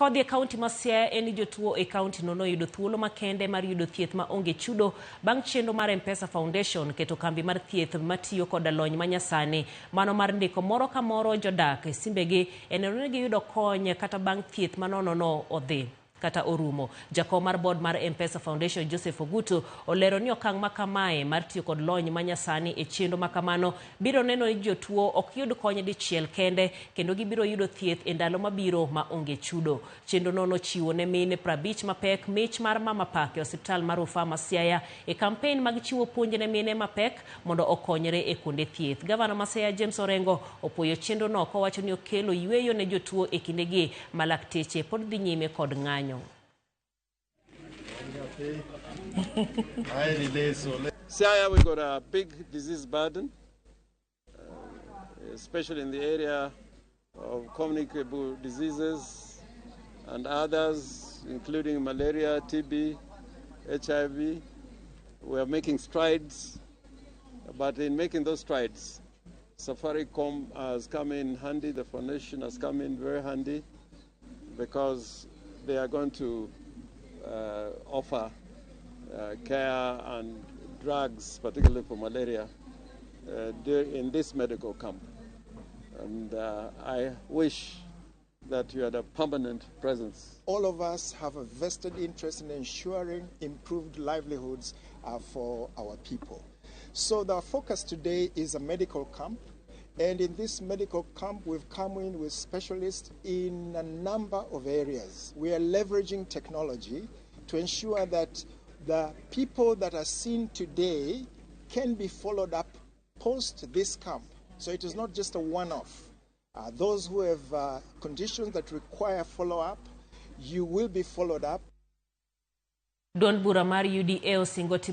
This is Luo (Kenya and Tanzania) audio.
Kodhi e kaunti ma Siaya en ni jotuo e kaunti no noyudo thuolo makende mar yudo thieth ma onge chudo bang' chenro mar M-Pesa Foundation keto kambi mar thieth matiyo koda lony manyasani mano mar ndiko moro ka moro jodak e simbegi e neno ni giyudo kony kata bang' thieth manono no odhi kata orumo. Jakom mar board mar M-Pesa Foundation Joseph Ogutu olero ni okang' ma kamae mar tiyo kod lony manyasani e chenro ma kamano biro neno ni jotuo ok yud kony dichiel kende kendo gibiro yudo thieth e ndalo mabiro ma onge chudo. Chenro no nochiwo ne mine 50 mapek mich mar Mama Pak e osiptal mar rufaa ma Siaya e kampen mag chiwo puonj ne mine mapek mondo okonyre e kuonde thieth. Gavana ma Siaya James Orengo opuoyo chenro no kowacho ni okelo yueyo ne jotuo e kindegi ma lakteche pod dhi nyime kod ng'anyo. Siaya, we got a big disease burden, especially in the area of communicable diseases and others, including malaria, TB, HIV. We are making strides, but in making those strides, Safaricom has come in handy, the foundation has come in very handy because they are going to offer care and drugs, particularly for malaria, in this medical camp. And I wish that you had a permanent presence. All of us have a vested interest in ensuring improved livelihoods for our people. So the focus today is a medical camp. And in this medical camp, we've come in with specialists in a number of areas. We are leveraging technology to ensure that the people that are seen today can be followed up post this camp. So it is not just a one-off. Those who have conditions that require follow-up, you will be followed up. Duond bura mar UDA osingo timo